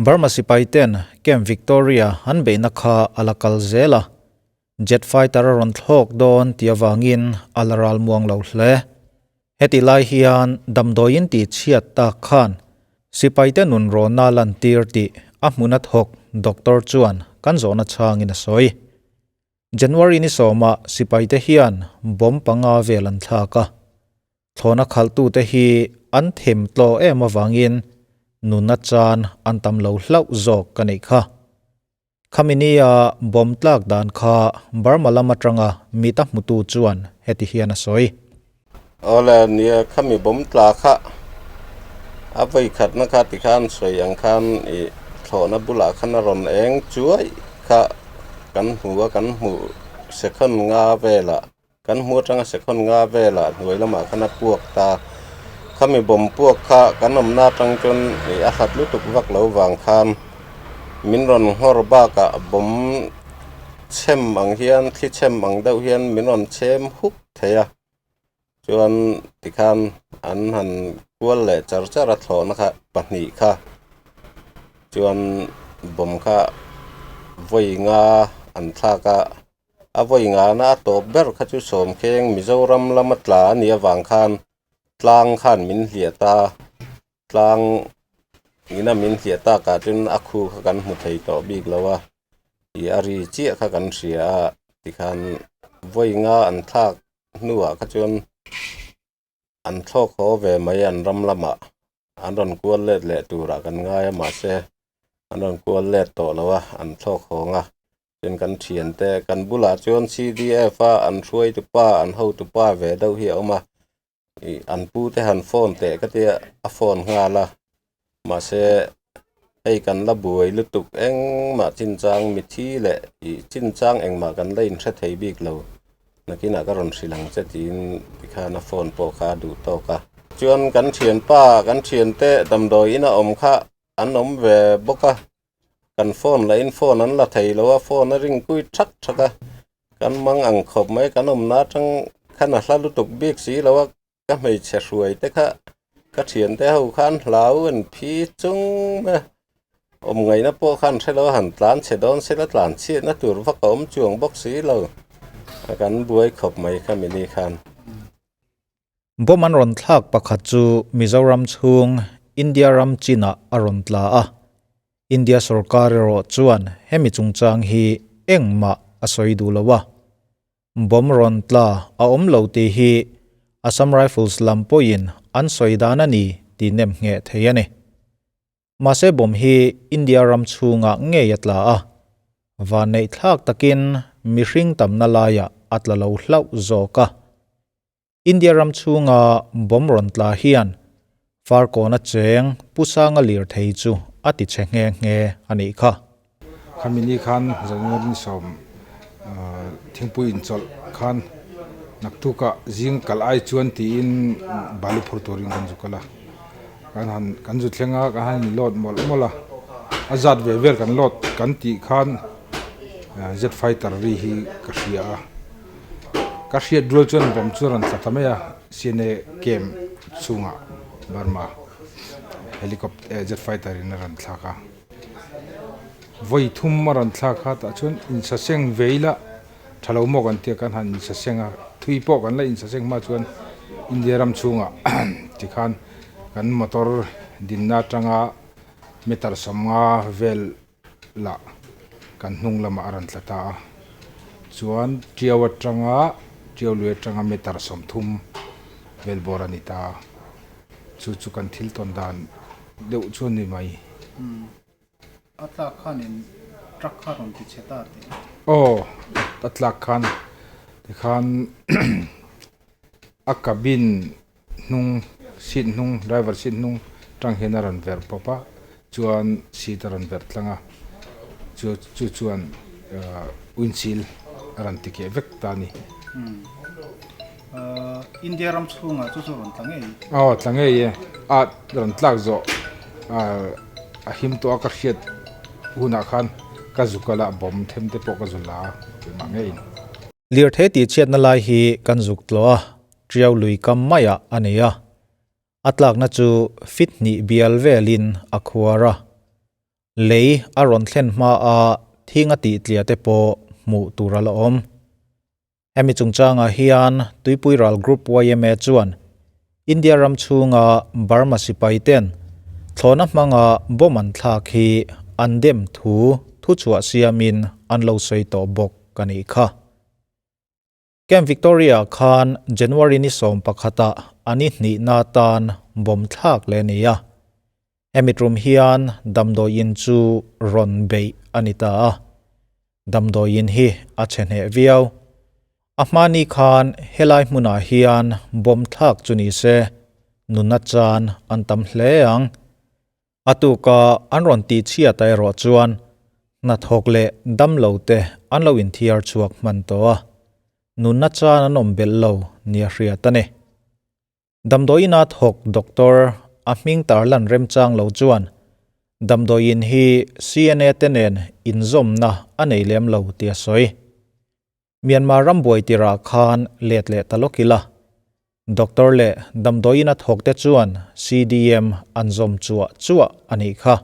Burma sipai ten Camp Victoria an beihna kha a la kal zel a, jet fighter a rawn thlawk dawn tih avangin a la ral muang lo hle. Hetih lai hian damdawiin tih chhiat tak khan sipaite nun rawnna lantir tih a hmuna thawk doctor chuan kan zawhna chhangin a sawi. January ni sawmah sipaite hian bomb panga vel an thlak a, thlawhna khalhtute hi an them tlaw em avangin nunna chan an tam lo hlauh zawk ka neih kha. Khami nia bomb tlak dan kha Burma lam atanga mit a hmutu chuan heti hian a sawi. Awle nia khami bomb tla kha a vawi khatna kha tikhan sawi ang khan ih thlawhna bulah khan a rawn eng chuai kha kan hmu a kan hmuh sekhawn nga velah Kan hmu atanga sekhawn nga velah hnuai lamah khan a puak ta. Khami bawm puak kha kan awmna atang chuan ih a hlat lutuk vak lo vang khan min rawn nghawr bakah bawm chhem ang hian thli chhem ang deuh hian min rawn chhem huk thei a. Chuan tikhan an han kual leh char char a thlawhna kha pahnih kha chuan bawm kha vawi nga an thlak a. A vawi ngana a tawp ber kha chu Sawmkheng Mizoram lama tla a nih avang khan tlang khan min hliah ta, tlang ina min hliah takah chuan a khu kha kan hmu thei tawh bik lo a, ih a ri chiah kha kan hria a tikhan vawi nga an thlak hnuah kha chuan an thlawk haw ve mai an ram lamah an rawn kual let leh turah kan ngai a mahse an rawn kual let tawh lo a an thlawk hawng a tin kan thiante kan bulah chuan C_D_F a an hruaitu pa an hotu pa ve deuh hi a awm a ih an pu te han phone teh ka tia a phone nghal a mahse hei kan la buai lutuk engmah chinchang mithi leh ih chinchang engmah kan la inhre thei bik lo nakinah ka rawn hrilh ang che tiin tikhan a phone pawh kha a duh tawk a. Chuan kan thianpa kan thiante damdawi ina awm kha an awm ve bawk a kan phone lah in phone an la thei lo a phone a ring kui thak thak a kan mang ang khawp mai kan awmna atang khan a hla lutuk bik si lo a. Ka hmeichhe hruai te kha ka thiante ho khan hlau an phi chung mai a, awm ngaihna pawh khan hre lo a han tlan chhe dawn se la tlan chhiatna tur vak a awm chuang bawk si lo a kan buai khawp mai kha mini khan. Bomb an rawn thlak pakhat chu Mizoram chhung India ram chinah a rawn tla a, India sorkar erawh chuan hemi chungchang hi engmah a sawi duh lo a. Bomb rawn tla a awm lo tih hi Assam Rifles lam pawhin an sawi dan a ni tih nem ngheh thei a ni. Mahse bomb hi India ram chhungah ngei a tla a, vanneih thlak takin mihring tamna laiah a tla lo hlauh zawk a. India ram chhunga bomb rawn tla hian Farkawna cheng Pu Sanga lirthei chu a ti chhe nghe nghe a nih kha. Khami ni khan January ni sawm thingpui inchawlh khan naktukah zing kal ai chuan tiin balu phur turin kan zu kal a, kan han kan zu thleng a kan han in load mawlh mawlh a, a zat ve vel kan load kan tih khan jet fighter ri hi ka hria a. Ka hriat rual chuan bomb chu a rawn tla ta mai a, CNA camp chhungah Burma helicopter jet fighter in a rawn thlak a, vawi thum a rawn thlak a tah chuan insaseng ve ila tha lo maw kan tia kan han insaseng a, thui pawh kan la insaseng hma chuan India ram chhungah tikhan kan motor dinna atanga meter sawmnga vel lah kan hnung lamah a rawn tla ta a chuan tiau atanga tiau lui atanga meter 30 vel bawr a ni ta a chu chu kan thil tawn dan deuh chu a ni mai. A tlak khanin truck kha rawn ti chhe ta tih. Aw a tlak khan tikhan a cabin hnung seat hnung driver seat hnung tang hian a rawn verh pawp a chuan seat a rawn verh tlang a chu chu chuan ahh windshield a rawn ti keh vek ta a ni. Ahh India ram chhungah chu chu rawn tla ngei. Aw tla ngei e a rawn tlak zawh ahh a him tawh a ka hriat hunah khan ka zu kal a bomb them te pawh ka zu la a keimah ngeiin. Lirthei tihchhiatna lai hi kan zuk tlawh a, Tiau lui kam maiah a nei a. A tlakna chu fit hnih bial velin a khuar a. Lei a rawn thlen hma a thing a tih tliah te pawh hmuh tur a la awm. Hemi chungchangah hian Tuipui Ral Group yma chuan India ram chhunga Burma sipai ten thlawhna hmanga bomb an thlak hi an dem thu thuchhuah siamin an lo sawi tawh bawk a nih kha. Camp Victoria khan January ni 11 ah a ni hnihna atan bomb thlak leh a ni a. Hemi tum hian damdawiin chu rawn beih a ni ta a, damdawiin hi a chhe hneh viau. A hmani khan helai hmunah hian bomb thlak chu ni se, nunna chan an tam hle ang. A tuka an rawn tih chhiat erawh chuan hnathawk leh damlo te an lo inthiar chhuak hman tawh a, nunna chan an awm belh lo nia hriat a ni. Damdawiina thawk doctor a hming tarlan remchang lo chuan damdawiin hi CNA te nen inzawmna a nei lem lo tih a sawi. Myanmar ram buai tirah khan let leh ta lawk ila, doctor leh damdawiina thawk te chuan CDM an zawm chuah chuah a nih kha.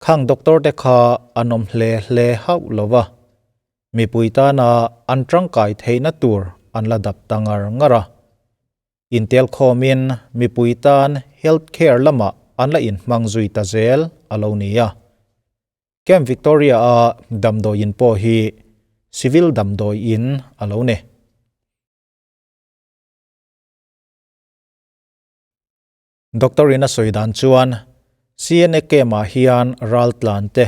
Khang doctor te kha an awm hle hle hauh lo va, mipui tana an tangkai theihna tur an la dap ta ngar ngar a. Intel khawmin mipui tan health care lamah an la inhmang zui ta zel a lo ni a. Camp Victoria-a damdawiin pawh hi civil damdawiin a lo ni. Doctor in a sawi dan chuan CNA camp ah hian raltlan te,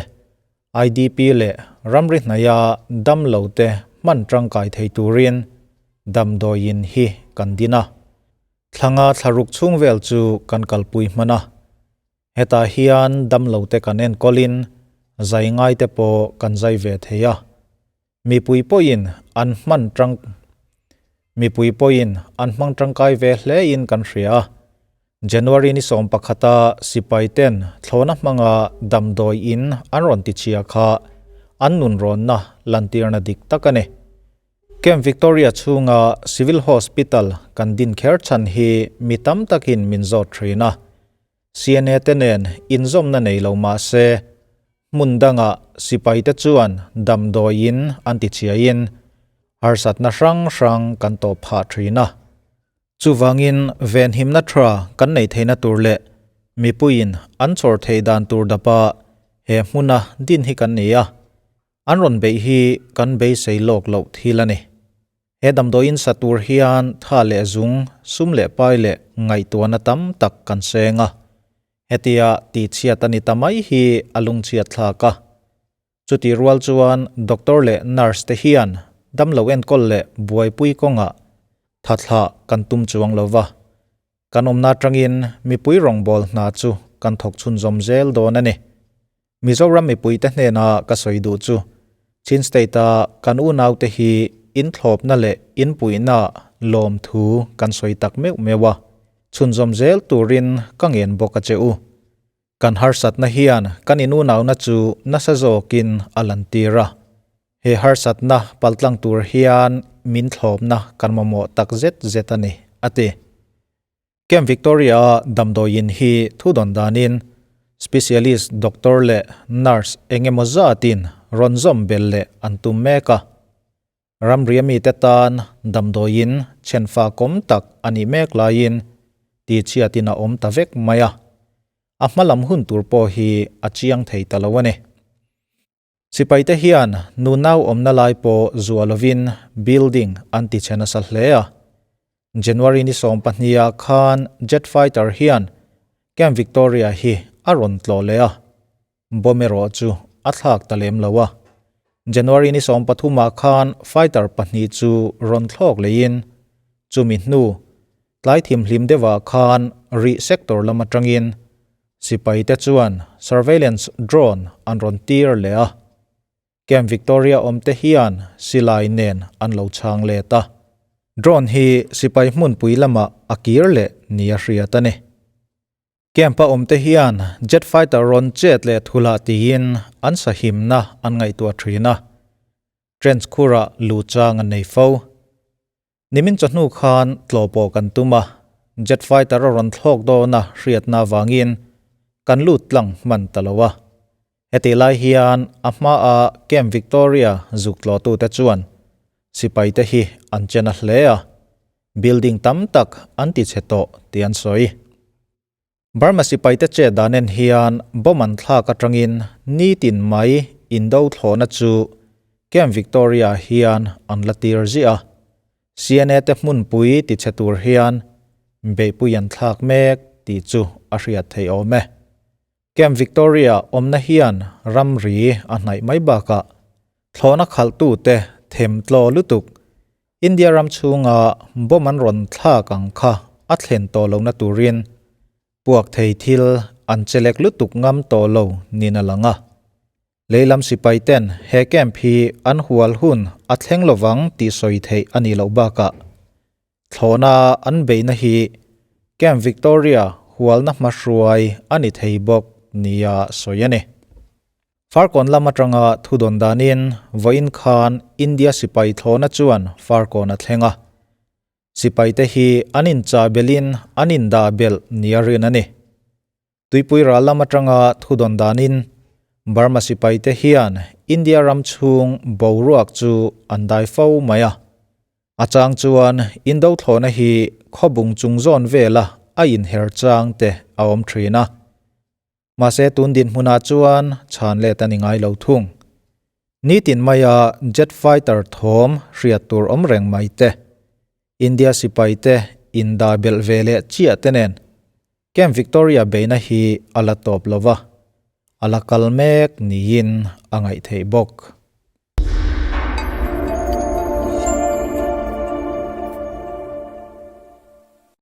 IDP leh ramri hnaia damlo te hman tangkai thei turin damdawiin hi kan din a. Thlanga thlaruk chhung vel chu kan kalpui hman a. Hetah hian damlo te kan enkawlin zai ngai te pawh kan zai ve thei a. Mipui pawhin an hman tang Mipui pawhin an hmang tangkai ve hle in kan hria a. January ni 11 a sipai ten thlawhna hmanga damdawi in an rawn ti chhia kha an nunrawnna lantirna dik tak a ni. Camp Victoria chhunga Civil Hospital kan din kher chhan hi mi tam takin min zawt thin a. CNA te nen inzawmna nei lo mah se, hmun dangah sipaite chuan damdawiin an ti chiaiin harsatna hrang hrang kan tawh phah thin a. Chuvangin venhimna tha kan neih theihna tur leh mipuiin an chhawr theih dan tur dapa he hmuna din hi kan ni a, an rawn beih hi kan beisei lawk loh thil a ni. He damdawiin sa tur hian tha leh zung, sum leh pai leh ngaihtuahna tam tak kan seng a. Hetia tihchhiat a ni ta mai hi a lungchhiat thlak a. Chutih rual chuan doctor leh nurse te hian damlo enkawl leh buaipui kawngah tha thlah kan tum chuang lo va. Kan awmna atangin mipui rawngbâwl hna chu kan thawk chhunzawm zel dawn a ni. Mizoram mipuite hnena ka sawi duh chu Chin State-a kan unaute hi inthlawpna leh inpuihna lawmthu kan sawi tak meuh meuh a, chhunzawm zel turin ka ngen bawk a che u. Kan harsatna hian kan inunauna chu nasa zawkin a lantir a, he harsatna paltlang tur hian min thlawpna kan mamawh tak zet zet a ni, a ti. Camp Victoria-a damdawiin hi thudawn danin specialist doctor leh nurse eng emaw zatin rawn zawm bel leh an tum mek a. Ramria mite tan damdawiin chhenfa kawm tak a nih mek laiin tihchhiatin a awm ta vek mai a. A hmalam hun tur pawh hi a chiang thei ta lo a ni. Sipaite hian nunau awmna lai pawh zuah lovin building an ti chhe nasa hle a. January ni 12 ah khan jet fighter hian Camp Victoria hi a rawn tlawh leh a, bomb erawh chu a thlak ta lem lo a. January ni 13 ah khan fighter pahnih chu rawn thlawk leiin chumi hnu tlai thimhlim deuhah khan rih sector lam atangin Sipaite chuan surveillance drone an rawn tir leh a, Camp Victoria awmte hian silai nen an lo chhang let a. Drone hi sipai hmunpui lamah a kir leh nia hriat a ni. Camp-a awmte hian jet fighter rawn chet leh thulah tiin an sahimna an ngaihtuah thin a, trench khurah luh chang an nei fo. Nimin chawhnu khan tlawh pawh kan tum a, jet fighter a rawn thlawk dawn a hriatna avangin kan lut tlang hman ta lo a. Hetih lai hian a hmaa Camp Victoria zuk tlawhtute chuan sipaite hi an chen a hle a, building tam tak an ti chhe tawh tih an sawi. Burma sipaite chet dan en hian bomb an thlak atangin nitin mai indo thlawhna chu Camp Victoria hian an la tir ziah a, CNA te hmunpui ti chhe tur hian beihpui an thlak mek tih chu a hriat theih awm e. Camp Victoria awmna hian ramri a hnaih mai bakah thlawhna khalhtute themtlaw lutuk India ram chhunga bomb an rawn thlak ang kha a thlen tawh lohna turin puak thei thil an chelek lutuk ngam tawh lo niin a lang a. Leilam sipai ten he camp hi an hual hun a thleng lovang tih sawi theih a nih loh bakah thlawhna an beihna hi Camp Victoria hualna hmahruai a ni thei bawk nia sawi a ni. Farkawn lam atanga thudawn danin vawiin khan India sipai thlawhna chuan Farkawn a thleng a. Sipaite hi an inchah belhin an indah belh nia rin a ni. Tuipui ral lam atanga thudawn danin Burma sipaite hian India ram chhung boruak chu an dai fo mai a. A chang chuan Indo thlawhna hi khawbung chung zawn vela a inher chang te a awm thin a. Mahse tun dinhmunah chuan chhan let a ni ngai lo thung. Nitin maia jet fighter thawm hriat tur awm reng mai te, India sipaite indah belh ve leh chiah te nen Camp Victoria beihna hi a la tawp lo va, a la kal mek niin a ngaih theih bawk.